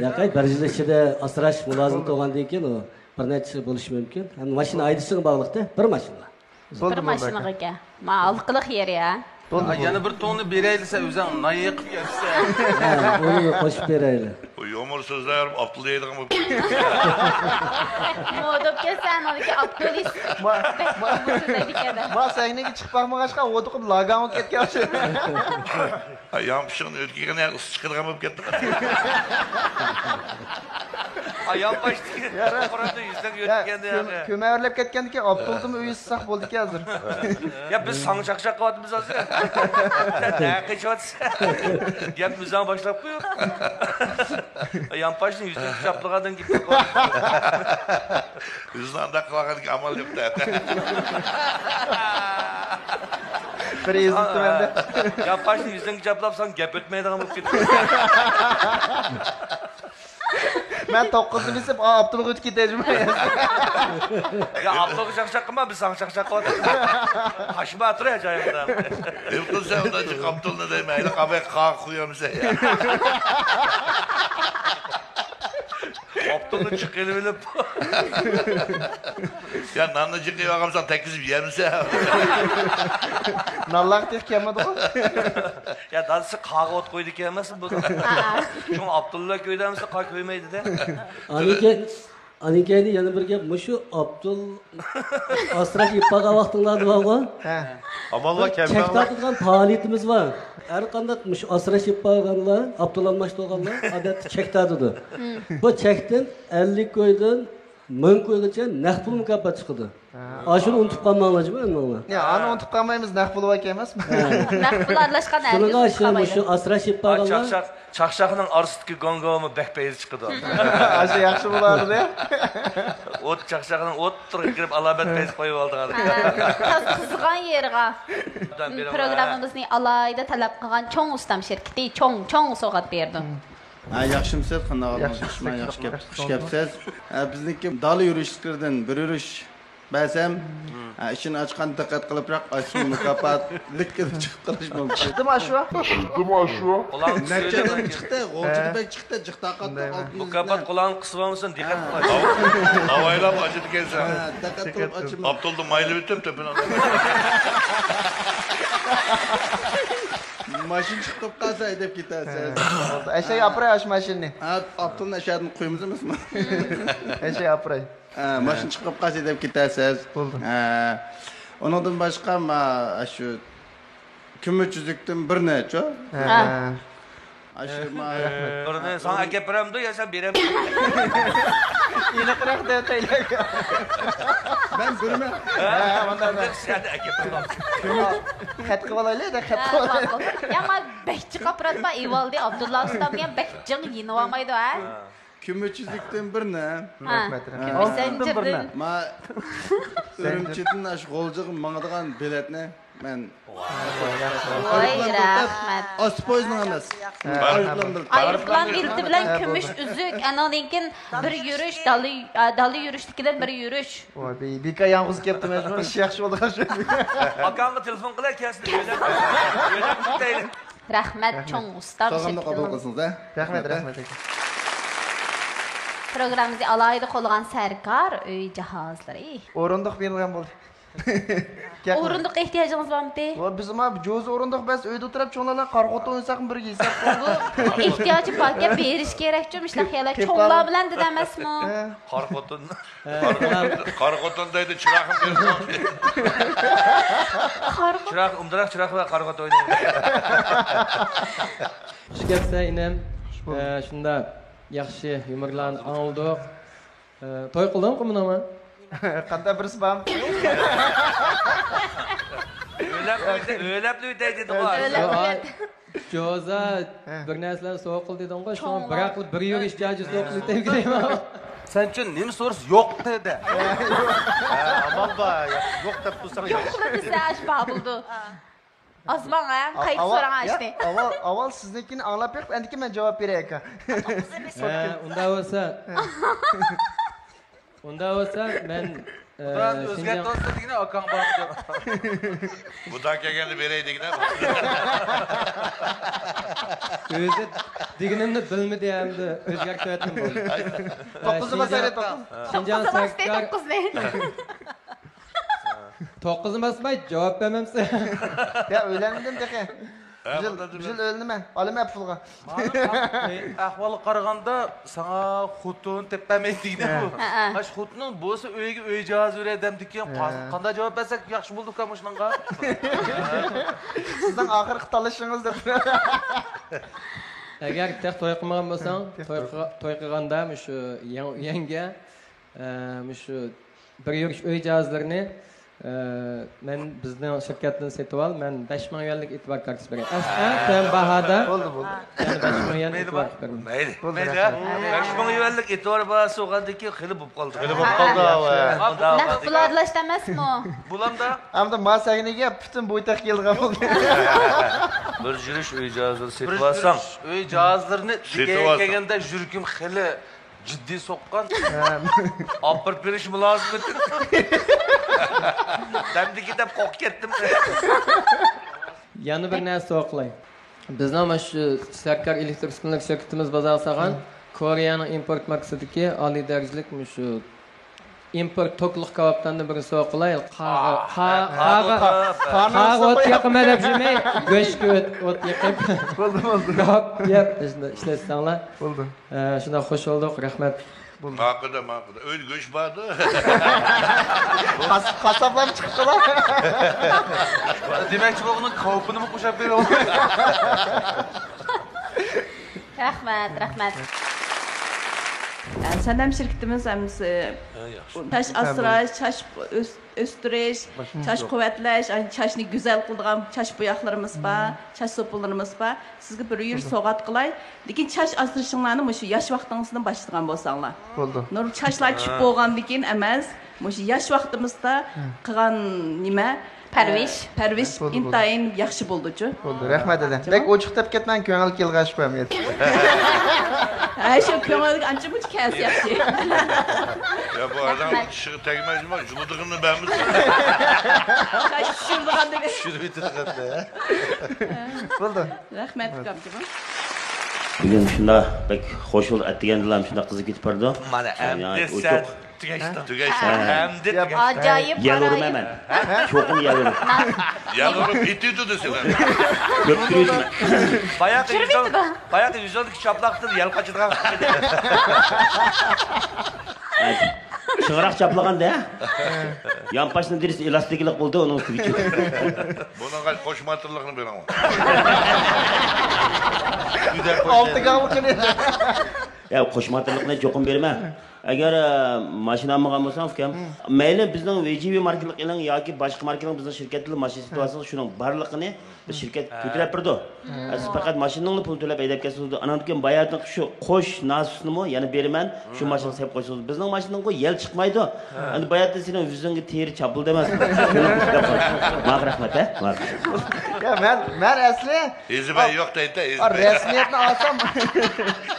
ياقەي، بىر يىل ئىچىدە ئاسراش مۇلازىم بولغاندىن كېيىن ئۇ بىر نەچچە بولۇشى مۇمكىن. ھەم ماشىنا ھەيدىشىغا باغلىق-تە، بىر ماشىنا. بولدى، بىر بولدى، ماشىنىغا ئاكا. ما ھالقىلىق يېرى ھە. بولدى، بولدى. يەنە بىر تۇڭنى بېرەيلى، سەن ئۆزۈڭ نان يېقىپ كەتسەن. ھە، ئۇنى قوشۇپ بېرەيلى. بۇ يۇمۇر سۆزلەر ئاپتۇل دەيدىغان بولۇپ. مودا بولۇپ كەتسە، ئانىڭدىكى ئاپتولىست. ما، بەك ما، ئۇيغۇر سۆزلەيدىكەن. ما سەھنىگە چىقىپ باقمىغاچقا، ھودۇقۇپ لاگاڭ بولۇپ كەتكەن ئوخشايدۇ. ھە، يامپۇشۇڭنى ئۆتكۈزگەن يەر ئىسسىق چىقىدىغان بولۇپ كەتتى. ئايال باشتىكى يا، راست. قورۇندا يۈزلەپ يا، يۆتكەندە كۆم-، ياغى. كۆمەرلەپ كەتكەندىكىن ئاپتولدىمۇ ئۆيى ئىسسىق بولدىكەن ھازىر. يا، بىز ساڭا چاقچاق قىلىۋاتىمىز ھازىر. سەن نەگە قېچىۋاتىسەن؟ گەپنى ئۆزۈڭ باشلاپ قويۇپ. يانپاشنى يۈزلەپ چاپلىغاندىن كېيىن. ئۆزىنى ئانداق قىلغاندىكىن ئامال يوق دە. بىر ئېزىپ تۇرۇۋەردى. يانپاشنى يۈزۈڭگە چاپلاپ ساڭا گەپ ئۆتمەيدىغان بولۇپ كېتىدۇ. مەن توققۇزنى بېسىپ، ئا، ئاپتولغا ئۆتۈپ كېتەي جۇمۇ. يا، ئاپتولغا چاقچاق قىلما، بىز ساڭا چاقچاق قىلىۋاتىمىز. قاچما تۇر يا جايىڭدا. نېمە قىلسا ئۇنداق جىق ئاپتولنى دەيمەن، ھېلى قاباي قاغا قويامسەن يا. ئاپتولنى چىقىرىۋېلىپ. يا، ناننى جىق يەۋالغانساڭ تەگكۈزۈپ يەمسەن. نانلارغا تېخى كەلمىدىغۇ. يا، دادىسى قاغا ئوت قويىدىكەن ئەمەسمۇ بۇ؟ ھە. شۇڭا ئابدۇللا كۆيدۈرمىسە قاغا كۆيمەيدۇ-دە. ئانىكەي، ئانىكەينى يەنە بىر گەپ، مۇشۇ ئابدۇل ئاسراش ئېلىپ بارغان ۋاقتىڭلاردا بارغۇ؟ ھە. ئامانلا بىر چەك تارتىدىغان پائالىيىتىمىز بار. ھەر قانداق مۇشۇ ئاسراش ئېلىپ بارغانلار، ئابدۇل ئالماشتۇرغانلار ئادەتتە چەك تارتىدۇ. بۇ چەكتىن ئەللىك كويدىن مىڭ كويغىچە نەق پۇل مۇكاپات چىقىدۇ. ھە. ئاشۇنى ئۇنتۇپ قالماڭلار جۇمۇ ئەمدىڭلار. يا، ئانى ئۇنتۇپ قالمايمىز، نەق پۇل بار ئىكەن ئەمەسمۇ؟ ھە. نەق پۇل ئارىلاشقان ھەرگىز شۇنىڭغا ئۇنتۇپ شۇ، قالمايدۇ. مۇشۇ ئاسراش ئېلىپ بارغانلار. چاقچاق، چاقچاقنىڭ ئارىسىدىكى گوڭگومۇ بەك پەيزى چىقىدۇ. ئاشۇ ياخشى بولىدۇ. ئوت، چاقچاقنىڭ ئوتتۇرىغا كىرىپ ئالامەت پەيزى قويۇۋالىدىغان. ھە، قىز-، قىزىغان يېرىغا. پروگراممىمىزنى ئالاھىدە تەلەپ قىلغان چوڭ ئۇستام شىركىتى چوڭ، چوڭ سوۋغات بېرىدۇ. ھە، ياخشىمۇسىز؟ قانداق ئەھۋالىڭىز؟ ياخشى، ياخشى كەپ-، خۇش كەپسىز. ھە، بىزنىڭكى دالا يۈرۈشلىرىدىن بىر يۈرۈش بەرسەم، ھە، ئىچىنى ئاچقان دىققەت قىلىپراق ئاچسىمۇ مۇكاپاتلىق كېلىپ چىقىپ قېلىشى مۇمكىن. چىقتىمۇ ئاشۇ؟ چىقتىمۇ ئاشۇ؟ نەچچە ئادەم چىقتى، غۇلجىدا بەك چىقتى، جىق تارقاتتى. مۇكاپات قۇلاقنى قىسىپ ئالمىسۇن، دىققەت قىل. ئاۋايلاپ ئاچىدىكەنسەن. ھە، دىققەت قىلىپ ئاچىمەن. ئاپتولدا مايلىۋېتىپ تۆپىنى. ماشىنا چىقىپ قالسا ھەيدەپ كېتەرسىز. بولدى. ئەشەگە ئاپىراي ئاشۇ ماشىنىنى. ھە، ئاپتولنى ئەشەدىن قويىمىز ئەمەسمۇ؟ ئەشەگە ئاپىراي. ھە، ماشىنا چىقىپ قالسا ھەيدەپ كېتەرسىز. بولدى. ھە. ئۇنىڭدىن باشقا، ما، شۇ كۈمۈش ئۈزۈكتىن بىرنى، چۇ؟ ھە. ھە. ئاشۇ، ما، بىرنى ساڭا ئەكەپ بېرەمدۇ يا سەن بېرەمسەن؟ ئېنىقراق دەۋېتەيلى. مەن بىرمەن. ھە، مانداق. سەن ئەكەپ بېرىڭ. خەت قىلىۋالايلى، خەت ھە، قىلىۋالايلى. ماقۇل. يا، ما بەك جىق ئاپپارات بار، ئېۋالدى ئابدۇللا ئۇستام دېگەن بەك جىڭ يېنىۋالمايدۇ، ھە؟ كۈمۈش ئۈزۈكتىن بىرنى. ھە. رەھمەت، رەھمەت. كۈمۈش زەنجىردىن. ما، ئۈرۈمچىدىن ئاشۇ غۇلجىغا ماڭىدىغان بېلەتنى مەن. ۋاي، رەھمەت. ئايروپىلان بېلىتى ئەمەس. ھە. ئايروپىلان بېلىتى. ئايروپىلان بېلىتى بىلەن ھە، كۈمۈش بولدى. ئۈزۈك، ئانىڭدىن كېيىن بىر يۈرۈش، دالا، دالا يۈرۈشتىكىدىن بىر يۈرۈش. ۋاي، بى-، بىكار يالغۇز كەپتۇ، مەجبۇر ئىش ياخشى بولدى. ئاكاڭغا تېلېفون قىلە، كەلسۇن، ئۆيلەپ، ئۆيلەپ كېتەيلى. رەھمەت، رەھمەت. چوڭ ئۇستام سالامنى قوبۇل شىركىتىنىڭ قىلسىڭىز، ھە؟ رەھمەت، رەھمەت. رەھمەت، ئاكا. پروگراممىمىزنى ئالاھىدە قوللىغان سەركار ئۆي جاھازلىرى. ئورۇندۇق بېرىلگەن بولدى. گەپ ئورۇندۇققا ئېھتىياجىڭىز بارمىدى؟ ۋە بىز ما جوزا ئورۇندۇق بەس ئۆيدە ئولتۇرۇپ چوڭلارلا قارىغۇتى ئوينىساقمۇ بىر ھېساب بولىدۇ. ئېھتىياجى باركەن بېرىش كېرەكچۇ، مۇشۇنداق خىياللار چوڭلار بىلەن دېدى ئەمەسمۇ؟ قارا خوتۇن. قارا خوتۇن دەيدۇ، چىراغنى بېرىپ. قارا خوتۇن. چىراغ، ئۇندىراق چىراغ بىلەن قارا خوتۇن ئوينايدۇ. خۇش كەپسەن ئىنىم. خۇش بولدۇق. ئە، شۇنداق ياخشى يۇمۇرلارنى ئاڭلىدۇق. ئە، توي قىلدىڭ قۇمۇنىڭمۇ؟ قانداق بىرسى بارمۇ؟ ئۆيلەپ ئۆتەي، ئۆيلەپ ئۆتەي دېدىغۇ. ئۆيلەپ ئۆتەي. جوزا ھە. بىر نەرسىلەرنى سوۋغا قىل دېدىڭغۇ، شۇڭا بىراقلا بىر يۈرۈش جاجى سوۋغا قىلىۋېتەي دېدىم. سەن ئۈچۈن نېمە سورىسا يوق دېدى. ھە، ئامال بار، يوق دەپ تۇرساڭ يوق ياخشى. قىلىۋېتىسە ئاشۇ بار بولىدۇ. ئازماڭ، ھە، قايتا سوراڭ ئاشۇنى. ئاۋۋال، ئاۋۋال سىزنىڭكىنى ئاڭلاپ بېقىپ، ئەندىكىن مەن جاۋاب بېرەي، ئاكا. ھە، ئۇنداق بولسا. ئۇنداق بولسا، مەن، ئە، ئۆزگەرتىۋاتسا دېگىنە، ئاكاڭ بارمىدى؟ بۇدا كەلگەندە بېرەي دېگىنە. ئۆزى دېگىنىمنى بىلمىدى ئەمدى ئۆزگەرتىۋەتتىم بولدى. توققۇزنى باسايلى، توققۇز. شىنجاڭ توققۇزنى باسايلى، سەركار-، توققۇزنى. توققۇزنى باسماي جاۋاب بەرمەمسىز؟ يا، ئۆيلەنمىدىم تېخى. ھە، بىر يىل، بۇنداق بىر يىل ئۆيلىنىمەن. ئالىمەن پۇلغا. مانا، ئەھۋالغا قارىغاندا، ساڭا خوتۇن تېپىپ بەرمەيدۇ دېگىنى بۇ. ھە. ھە. ئاش خوتۇننىڭ بولسا ئۆيگە ئۆي جاھازى بېرەي دەمدىكىن، ھە. قانداق جاۋاب بەرسەك ياخشى بولىدۇ ئۇكام مۇشۇنىڭغا؟ سىزنىڭ ئاخىرقى تاللىشىڭىز دەپ. ئەگەر تېخى توي قىلمىغان بولساڭ، توي قىلغا-، توي قىلغاندا مۇشۇ يەڭ-، يەڭگە، ئە، مۇشۇ بىر يۈرۈش ئۆي جاھازلىرىنى، ئە، مەن بىزنىڭ شىركەتتىن سېتىۋال، مەن بەش مىڭ يۈەنلىك ئېتىبار كارتىسى بېرەي. ئەس-، ئەڭ تۆۋەن باھادا. بولدى، بولدى. يەنە بەش مىڭ يۈەن مەيلى، ئېتىبار بار. قىلىپ بېرىمەن. مەيلى. بولدى، مەيلى، رەھمەت. بەش مىڭ يۈەنلىك ئېتىبار باھاسى بولغاندىن كېيىن خېلى بولۇپ قالدى. خېلى بولۇپ قالدى، ھە. ھاۋا. نەق پۇل ئارىلاشتى ئەمەسمۇ؟ بولامدا؟ ئەمدى ما سەھنىگە پۈتۈن بويتاق كېلىدىغان بولدى. بىر يۈرۈش ئۆي جاھازلىرى سېتىۋالساڭ. بىر يۈرۈش ئۆي جاھازلىرىنى سېتىۋالساڭ. دېگەن گەپكە كەلگەندە يۈرىكىم خېلى جىددىي سوققان. ھە. ئاپىرىپ بېرىش مۇلازىمىتى. دەمدىكى دەپ قورقۇپ كەتتىم. يەنە بىر نەرسە سوئال قىلاي. بىزنىڭ مانا شۇ سەركار ئېلېكتر ئۈسكۈنىلەر شىركىتىمىز بازارغا سالغان، ھە، كورېيەنىڭ ئىمپورت ماركىسىدىكى ئالىي دەرىجىلىك مۇشۇ ئىمپورت توكلۇق كاۋاپتاندىن بىرنى سوئال قىلاي. قاغا، قا-، قا-، قاغا، قاغا ئوت يېقىمەن دەپ يېمەي، گۆشكە ئوت، ئوت يېقىپ، بولدى، بولدى، كاۋاپ يەپ، شۇنداق ئىشلەتسەڭلار. بولدى. ئە، شۇنداق خوش بولدۇق، رەھمەت. بولدى. ماقۇلدا، ماقۇلدا. ئۆيدە گۆش باردۇ. قاس-، قاسساپلارمۇ چىقىپتۇ. دېمەكچى بولغىنىڭ كاۋىپىنىمۇ قوشاپ بېرىۋالدى. رەھمەت، رەھمەت. سەندەم شىركىتىمىز ھەممىسى ھە، ياخشى. چاچ ئاسراش، چاچ ئۆس-، ئۆستۈرۈش، چاچ قۇۋۋەتلەش، ئاي، چاچنى گۈزەل قىلىدىغان چاچ بوياقلىرىمىز بار، چاچ سوپۇنلىرىمىز بار. سىزگە بىر يۈرۈش سوۋغات قىلاي. لېكىن چاچ ئاسرىشىڭلارنى مۇشۇ ياش ۋاقتىڭىزدىن باشلىغان بولساڭلار. بولدى. نۇرغۇن چاچلار چۈشۈپ بولغاندىن كېيىن ئەمەس، مۇشۇ ياش ۋاقتىمىزدا قىلغان نېمە؟ پەرۋىش. ئە، پەرۋىش بولدى، بولدى. ئىنتايىن ياخشى بولدىچۇ. بولدى، رەھمەت دەدە. بەك ئوچۇق دەپ كەتمەڭ، كۆڭۈل كېلىدىغان ئىش بار. ھە، شۇ كۆڭۈلگە ئانچە مۇنچە كەلسە ياخشى. يا، بۇ ئادەم ئىشىغا تەگمەي جۇمۇ، جۇمۇدىغىنى بەرمىسۇن. چاچ چۈشۈرىدىغان دېگەن. چۈشۈرۈۋېتىدىغان. بولدى. رەھمەت، ئۇكام. بۈگۈن شۇنداق بەك خوش بولدۇق، ئەتىگەندىلا شۇنداق قىزىپ كېتىپ بارىدۇ. مانا ئەمدى سەن تۈگەشتىڭ. تۈگەشتىڭ. ھە. ئەمدى تۈگەشتىڭ. ئاجايىپ. يەل ئۇرىمەن مەن. ھە؟ چوقۇم يەل ئۇرىمەن. يەل ئۇرۇپ ئېتىۋېتىدۇ سېنى. كۆپ تۈگەشتىم. باياقى يۈزۈڭ، باياقى يۈزۈڭدىكى چاپلاقتىن يەل قاچىدىغان. شىڭراق چاپلىغاندا، يانپاشنىڭ دېرىسى ئېلاستىكلىق بولدى، ئۇنىڭ ئۈستىگە چۆكتى. بۇنىڭغا قوشماتىرلىقنى بېرىڭ. ئالتە گاڭلىقىنى. يا، قوشماتىرلىقنى چوقۇم بېرىمەن. ئەگەر، ئە، ماشىنا ئالمىغان بولساڭ، ئۇكام، مەيلى بىزنىڭ ۋىجىۋى ماركىلىق ئېلىڭ ياكى باشقا ماركىلىق بىزنىڭ شىركەتتىن ماشىنا سېتىۋالسىڭىز، شۇنىڭ بارلىقىنى بىز شىركەت كۆتۈرۈپ بېرىدۇ. سىز پەقەت ماشىنىڭلا پۇل تۆلەپ ھەيدەپ كەتسىڭىز، ئاناندىن كېيىن باياتىن شۇ قوش ناسۇسنىمۇ يەنە بېرىمەن، شۇ ماشىنىغا سېلىپ قويسىڭىز. بىزنىڭ ماشىنىڭغۇ يەل چىقمايدۇ. ئەمدى باياتىن سېنىڭ يۈزۈڭگە تېرە چاپلىدى ئەمەس. ماڭا رەھمەت، ھە؟ ماڭا. يا، مەن، مەن ئەسلى ھېزىبە يوق دەيدۇ، ھېزىبە. رەسمىيەتنى ئالسام.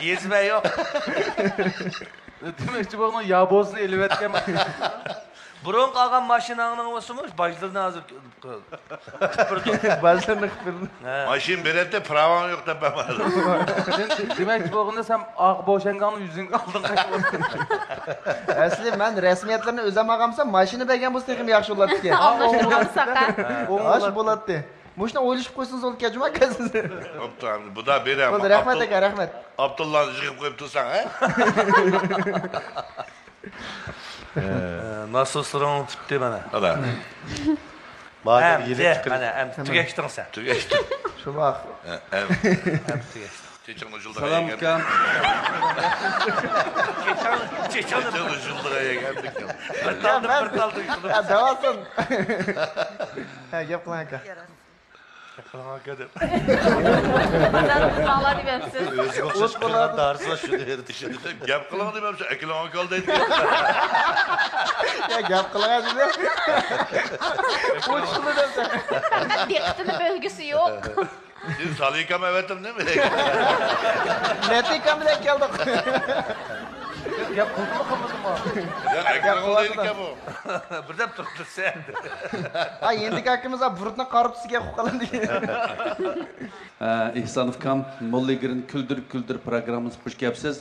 ھېزىبە يوق. دېمەكچى بولغىنىڭ يا بولسا ئېلىۋەتكەن. بۇرۇنقى ئالغان ماشىناڭنىڭ بولسىمۇ باجلىرىنى ھازىر باجلىرىنى قىلىپ بېرىدۇ. ھە. ماشىنا بېرەتتى، پىراۋاڭ يوق دەپ بەرمەيدۇ. دېمەكچى بولغىنى سەن ئاق بوشەڭگاڭنى يۈزۈڭگە ئالدىڭ. ئەسلى مەن رەسمىيەتلىرىنى ئۆزۈم ئالغانمىسام، ماشىنا بەرگەن بولسا تېخىمۇ ياخشى بولاتتىكەن. ئالماشتۇرغان بولساق، ھە. ھە. ئاشۇ بولاتتى. مۇشۇنى ئويلىشىپ قويسىڭىز بولىدىكەن، جۇما كەلسىز. بوپتۇ، ئەمدى بۇدا بېرەم. بولدى، رەھمەت ئاكا، رەھمەت. ئابدۇللانى يىغىپ قويۇپ تۇرساڭ، ھە؟ ئە، ناسوسلىرىڭ پۈتتى مانا. ئادا. ئەمدى، مانا، ئەمدى تۈگەشتىڭ سەن. تۈگەشتىڭ. شۇنداق. ئەمدى تۈگەشتىڭ. سالام، ئۇكام. چېچىڭنى، چېچىڭنى. بىر تالدىن، بىر تالدىن. ھە، دەۋاتسۇن. ھە، گەپ قىلىڭ، ئاكا. گەپ قىلىڭ ئاكا دەپ. ماڭا دېمەمسىز. ئۆزىگە ئوخشاش قىلغان دارىسىلا شۇنى بېرىدۇ، شۇنى دەپ. گەپ قىلىڭ دېمەمسىز، ئەكېلىڭ ئاكا دەيدۇ. يا، گەپ قىلىڭ دېدى. ئۇچۇشنى دەپسەن. دىققىتىنى بۆلگۈسى يوق. سىز سالىكام ئەۋەتتىم نېمە؟ لەتىكام بىلەن كەلدۇق. گەپ قىلدىمۇ قىلمىدىمۇ؟ يا، ئەكرەم ئوغلى ئىكەن بۇ. بىردەم تۇرۇپتۇ سەن. ھا، يېنىدىكى ئاكىمىز ھا بۇرۇتنى قارىتىپ سىزگە ئۇقۇپ قالامدۇ؟ ئە، ئېھسان ئۇكام، موللىگىرىن كۈلدۈر كۈلدۈر پروگراممىسىغا خۇش كەپسىز.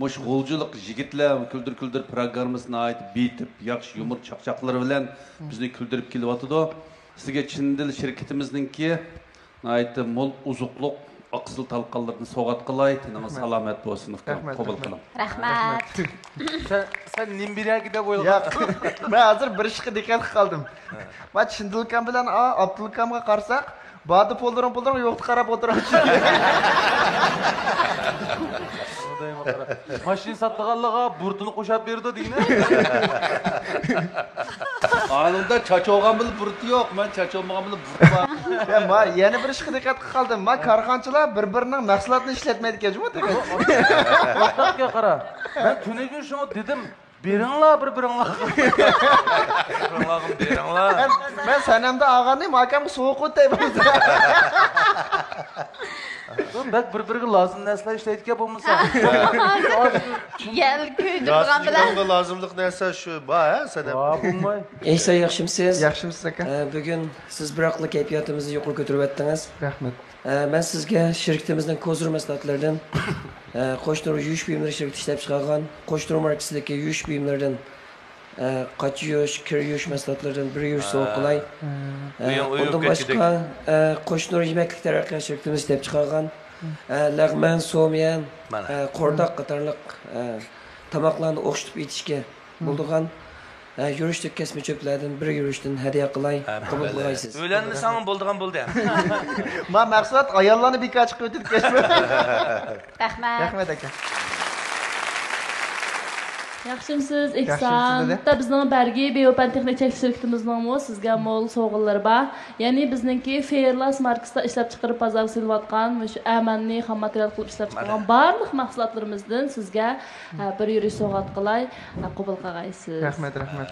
مۇشۇ غۇلجىلىق يىگىتلەر كۈلدۈر كۈلدۈر پروگراممىسىنى ناھايىتى بېيىتىپ، ياخشى يۇمۇر چاقچاقلىرى بىلەن بىزنى كۈلدۈرۈپ كېلىۋاتىدۇ. سىزگە چىن دىل شىركىتىمىزنىڭكى ناھايىتى مول ئوزۇقلۇق، ئاقسىل تالقانلىرىنى سوۋغات قىلاي. تېنىڭىز سالامەت بولسۇن، ئۇكام. رەھمەت، قوبۇل قىلىڭ. رەھمەت. سەن، سەن نېمە بېرەركى دەپ ئويلىغان؟ ياق، مەن ھازىر بىر ئىشقا دىققەت قىلىپ قالدىم. مەن چىندىلكام بىلەن ئا-، ئابدۇلكامغا قارىساق، باردا پۇللىرىڭ، پۇللىرىڭ يوقتا قاراپ ئولتۇرامچۇ. ماشىنا ساتىدىغانلارغا بۇرۇتىنى قوشاپ بېرىدۇ دېگىنە. ئانىڭدا چاچ بولغان بىلەن بۇرۇتى يوق، مەن چاچ بولمىغان بىلەن بۇرۇت بار. يا، ما، يەنە بىر ئىشقا دىققەت قىلىپ قالدىم. ما، كارخانىچىلار بىر-بىرىنىڭ مەھسۇلاتىنى ئىشلەتمەيدىكەن جۇمۇ تېخى. توختاپ قارا. مەن تۈنۈگۈن شۇڭا دېدىم، بېرىڭلار بىر-بىرىڭلارغا. بىر-بىرىڭلارغا بېرىڭلار. مەن، مەن سەنەمدە ئالغاننى ماكامغا سوۋغا قىلىپ بەرمەيمەن. بەك بىر-بىرىگە لازىم نەرسىلەر ئىشلەيدىكەن بولمىسا. يەل كۆيدۈرىدىغان بىلەن. راستلىقىڭغا لازىملىق نەرسە شۇ بار ھە سەنەم. ۋا بولماي. ئېيسا ياخشىمسىز؟ ياخشىمسىز ئاكا؟ ئە، بۈگۈن سىز بىراقلا كەيپىياتىمىزنى يۇقىرى كۆتۈرۈۋەتتىڭىز. رەھمەت. ئە، مەن سىزگە شىركىتىمىزنىڭ كوزۇر مەھسۇلاتلىرىدىن، ئە، قوش نۇر يۇيۇش بۇيۇملىرى شىركىتى ئىشلەپچىقارغان قوش نۇر ماركىسىدىكى يۇيۇش بۇيۇملىرىدىن، ئە، قاچا يۇيۇش، كىر يۇيۇش مەھسۇلاتلىرىدىن بىر يۈرۈش سوۋغا قىلاي. ئە، ئۇنىڭدىن باشقا، ئە، قوش نۇر يېمەكلىك تەرەققىيات شىركىتىمىز ئىشلەپچىقارغان، ئە، لەغمەن، سوميەن، ئە، قورداق قاتارلىق، ئە، تاماقلارنى ئوخشىتىپ ئېتىشكە بولىدىغان، ئە، يۈرۈشلۈك كەسمە چۆپلەردىن بىر يۈرۈشتىن ھەدىيە قىلاي، قوبۇل قىلغايسىز. ئۆيلەنمىسەڭ بولىدىغان بولدى. ما مەھسۇلات ئاياللارنى بىكار چىقىۋېتىدىكەن. رەھمەت. رەھمەت ئاكا. ياخشىمسىز، ئېھسان؟ ياخشىمسىز، دادە؟ بىزنىڭ بەرگى بىيوپەن تېخنىك چەكلىك شىركىتىمىزنىڭمۇ سىزگە مول سوۋغىلىرى بار. يەنى بىزنىڭكى فېئىرلاس ماركىسىدا ئىشلەپچىقىرىپ بازارغا سېلىۋاتقان مۇشۇ ئەمەننى خام ماتېرىيال قىلىپ ئىشلەپچىقارغان بارلىق مەھسۇلاتلىرىمىزدىن سىزگە، ھە، بىر يۈرۈش سوۋغات قىلاي، ھە، قوبۇل قىلغايسىز. رەھمەت، رەھمەت.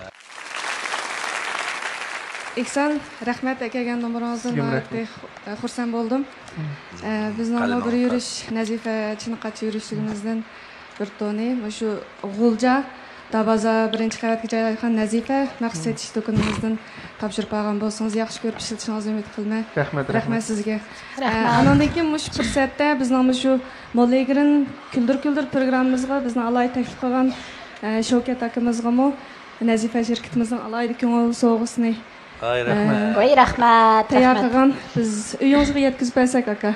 ئېھسان، رەھمەت ئەكەلگەن نومۇرىڭىزدىن سىزگىمۇ ناھايىتى رەھمەت. خۇ-، خۇرسەن بولدۇم. ئە، بىزنىڭمۇ بىر يۈرۈش نەزىپە چىنە قاچا يۈرۈشلىرىمىزدىن بىر تونى مۇشۇ غۇلجا دابازا بىرىنچى قەۋەتكە جايلاشقان نەزىپە مەخسۇس سېتىش دۇكىنىمىزدىن تاپشۇرۇپ ئالغان بولسىڭىز، ياخشى كۆرۈپ ئىشلىتىشىڭىزنى ئۈمىد قىلىمەن. رەھمەت، رەھمەت. رەھمەت سىزگە. ئە، رەھمەت. ئانىڭدىن كېيىن مۇشۇ پۇرسەتتە بىزنىڭ مۇشۇ موللىگرىن كۈلدۈر كۈلدۈر پروگراممىمىزغا بىزنى ئالاھىدە تەكلىپ قىلغان، ئە، شەۋكەت ئاكىمىزغىمۇ نەزىپە شىركىتىمىزنىڭ ئالاھىدە كۆڭۈل سوۋغىسىنى ۋاي، رەھمەت. ۋاي، رەھمەت، تەييار رەھمەت. قىلغان، بىز ئۆيىڭىزگە يەتكۈزۈپ بەرسەك، ئاكا.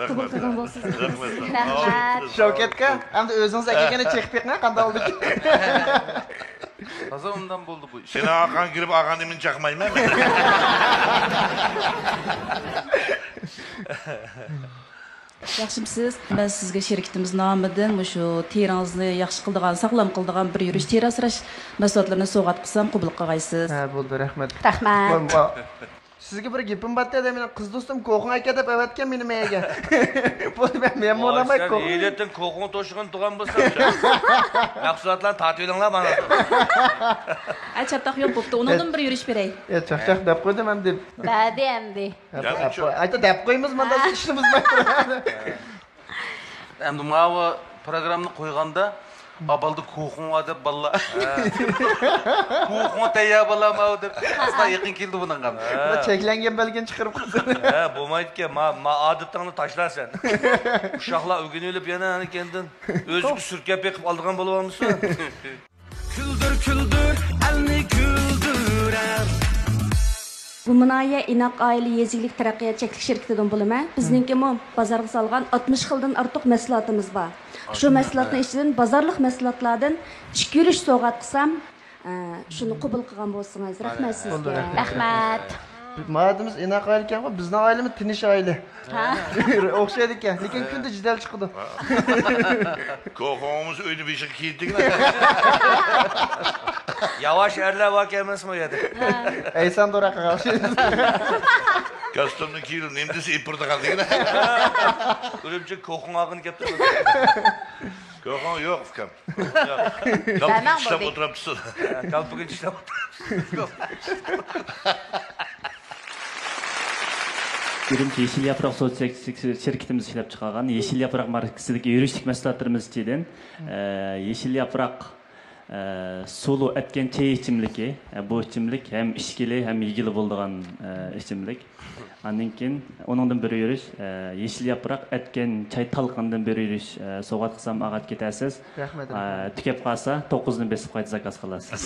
قوبۇل قىلغان بولسىڭىز. رەھمەت. شەۋكەتكە، ئەمدى ئۆزىڭىز ئەكەلگەندە چېقىپ بېقىڭ، قانداق بولدىكىن. تازا ئوبدان بولدى بۇ ئىش. سېنىڭ ئارقاڭغا كىرىپ ئالغان نېمىنى چاقمايمەن مەن. ياخشىمسىز؟ مەن سىزگە شىركىتىمىز نامىدىن مۇشۇ تېرىڭىزنى ياخشى قىلىدىغان، ساغلام قىلىدىغان بىر يۈرۈش تېرە ئاسراش مەھسۇلاتلىرىنى سوۋغات قىلسام، قوبۇل قىلغايسىز. ھە، بولدى، رەھمەت. رەھمەت. بولدى، بولدى. سىزگە بىر گېپىم بار ئىدى، مېنىڭ قىز دوستۇم كوخۇڭ ئەكە دەپ ئەۋەتكەن مېنى مەيگە. بولدى، مەن، مەن بولماي كوخۇڭ. ھېلىتىن كوخۇڭ توشۇغىنى تۇغان بولسام، مەھسۇلاتلارنى تارتىۋېلىڭلار مانا. ئە، چاتاق يوق بوپتۇ، ئۇنىڭدىن بىر يۈرۈش بېرەي. ئە، چاقچاق دەپ قويدۇم ئەمدى. بەردى ئەمدى. ئايتا دەپ قويىمىز مانا، ئىشىمىز بار. ئەمدى ماۋۇ پروگراممىنى قويغاندا، ئابالدا كوخۇڭ بار دەپ بالىلار. كوخۇڭ تەييار بالا ماۋۇ دەپ. ئاستا يېقىن كېلىدۇ بۇنىڭغا. بۇ چەكلەنگەن بەلگىنى چىقىرىپ قويسۇن. ھە، بولمايدىكەن. ما، ما ئادىتىڭنى تاشلا سەن. ئۇششاقلار ئۆگىنىۋېلىپ يەنە ئەنە كەينىدىن ئۆزىگە سۈركەپ بېقىپ ئالىدىغان بولۇۋالمىسۇن. كۈلدۈر، كۈلدۈر، ئەلنى كۈلدۈرەر. گۇمنايە ئىناق ئائىلە يېزا ئىگىلىك تەرەققىيات چەكلىك شىركىتىدىن بولىمەن. بىزنىڭكىمۇ بازارغا سالغان ئاتمىش خىلدىن ئارتۇق مەھسۇلاتىمىز بار. شۇ مەھسۇلاتنىڭ ئىچىدىن بازارلىق مەھسۇلاتلاردىن ئىككى يۈرۈش سوۋغات قىلسام، ئە، شۇنى قوبۇل قىلغان بولسىڭىز. رەھمەت سىزگە. رەھمەت. ماۋۇ ئادىمىز ئىناق ئائىلە ئىكەنغۇ، بىزنىڭ ئائىلىمىز تىنچ ئائىلە. ھە. ئوخشايدىكەن، لېكىن كۈندە جېدەل چىقىدۇ. كوخۇڭىمىز ئۆينى بېشىغا كىيدىگىنە. ياۋاش ئەرلەر باركەن ئەمەسمۇ ئۇ يەردە؟ ئەيسان دوراققا قارشى. كاستۇمنى كىيىپ نېمە دېسە ئېلىپ بېرىدىغان دېگىنە. ئۈرۈمچى كوخۇڭ ئالغىنى كەپتۇ. كوخۇڭ يوق، ئۇكام. كالپۇكىنى چىشلاپ ئولتۇرۇپسىز. كالپۇكىنى چىشلاپ ئولتۇرۇپسىز. ئۈرۈمچى يېشىل ياپراق سودا شىركىتىمىز ئىشلەپ چىقارغان يېشىل ياپراق ماركىسىدىكى يۈرۈشلۈك مەھسۇلاتلىرىمىز ئىچىدىن، ئە، يېشىل ياپراق ئە، سۇلۇ ئەتكەن چاي ئىچىملىكى. ئە، بۇ ئىچىملىك ھەم ئىچكىلى، ھەم يېگىلى بولىدىغان، ئە، ئىچىملىك. ئاندىن كېيىن ئۇنىڭدىن بىر يۈرۈش، ئە، يېشىل ياپراق ئەتكەن چاي تالقىنىدىن بىر يۈرۈش، ئە، سوۋغات قىلسام ئالغا كېتەرسىز. رەھمەت، ئە، رەھمەت. تۈگەپ قالسا، توققۇزنى بېسىپ قايتا زاكاز قىلارسىز.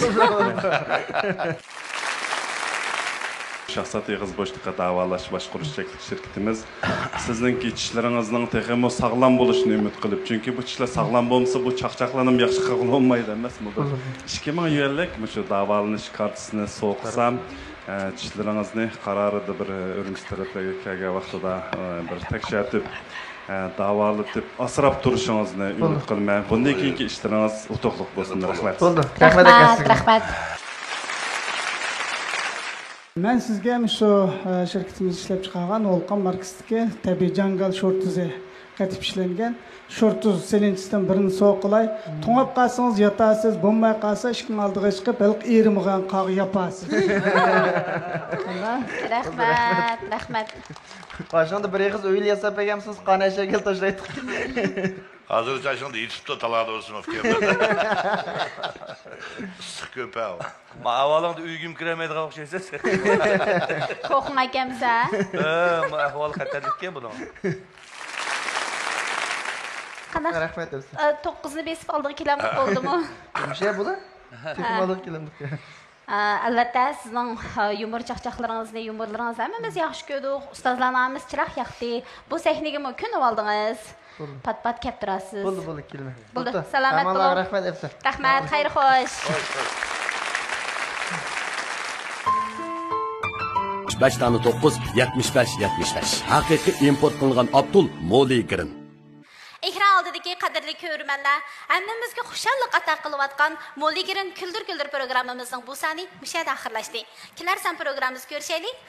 شاھزات ئېغىز بوشلۇقى داۋالاش باشقۇرۇش چەكلىك شىركىتىمىز سىزنىڭكى چىشلىرىڭىزنىڭ تېخىمۇ ساغلام بولۇشىنى ئۈمىد قىلىپ، چۈنكى بۇ چىشلار ساغلام بولمىسا، بۇ چاقچاقلارنىمۇ ياخشى قىلغىلى بولمايدۇ ئەمەسمۇ؟ بۇ ئىككى مىڭ يۈەنلىك مۇشۇ داۋالىنىش كارتىسىنى سوقسام، ئە، چىشلىرىڭىزنى قارارىدا بىر ئۈرۈمچى تەرەپلەرگە كەلگەن ۋاقتىدا، ئە، بىر تەكشۈرتۈپ، ئە، داۋالىتىپ، ئاسراپ تۇرۇشىڭىزنى ئۈمىد قىلىمەن. بۇندىن كېيىنكى ئىشلىرىڭىز ئۇتۇقلۇق بولسۇن. رەھمەت. بولدى. رەھمەت ئاكا، سىزگە. رەھمەت. مەن سىزگە مۇشۇ، ئە، شىركىتىمىز ئىشلەپ چىقارغان ۋولقان ماركىسىدىكى تەبىئىي جاڭگال شورتۇزى قېتىپ ئىشلەنگەن شورتۇز سېلىنچىسىدىن بىرنى سوۋغا قىلاي. توڭلاپ قالسىڭىز ياتارسىز، بولماي قالسا ئىشىكنىڭ ئالدىغا چىقىپ ھېلىقى ئېرىمىغان قارغا ياپارسىز. رەھمەت، رەھمەت. باشلىقىڭدا بىر ئېغىز ئۆيلە ياساپ بەرگەنمىسىڭىز، قان ئەشەگىلا تاشلايتتۇق. ھازىرغىچە ئاشۇڭدا يېتىپتۇ، تالادا بولسۇن، ئۇكام. ئىسسىق كۆپ ھە. ما ئەھۋالىڭدا ئۆيگىمۇ كىرەلمەيدىغان ئوخشايسىز. قورقۇڭ ئەكەمسە؟ ھە، ما ئەھۋال خەتەرلىككەن بۇنىڭ. قانداق؟ رەھمەت ئۆزى. ئە، توققۇزنى بېسىپ ئالدىغا كېلەمدۇق، بولدىمۇ؟ مۇشۇ بۇلار؟ تېخىمۇ ئالدىغا كېلەمدۇق. ئە، ئەلۋەتتە، سىزنىڭ، ئە، يۇمۇر چاقچاقلىرىڭىزنى، يۇمۇرلىرىڭىزنى ھەممىمىز ياخشى كۆردۇق. ئۇستازلارنىڭ ھەممىسى چىراغ ياقتى. بۇ سەھنىگىمۇ كۆنۈۋالدىڭىز. بولدى. پات-پات كەپ تۇرارسىز. بولدى، بولدى، كېلىمەن. بولدى، بوپتۇ. سالامەت بولۇڭ. رەھمەت، ئەپسە. رەھمەت، خەير خوش. بەش دانە توققۇز، يەتمىش بەش، يەتمىش بەش. ھەقىقىي ئىمپورت قىلىنغان ئاپتول مولىگرىن. ئېكران ئالدىدىكى قەدىرلىك كۆرۈرمەنلەر، ھەممىمىزگە خۇشاللىق ئاتا قىلىۋاتقان مولىگرىن كۈلدۈر كۈلدۈر پروگراممىمىزنىڭ بۇ سانى مۇشۇ يەردە ئاخىرلاشتى. كېلەر سان پروگراممىمىزدا كۆرۈشەيلى.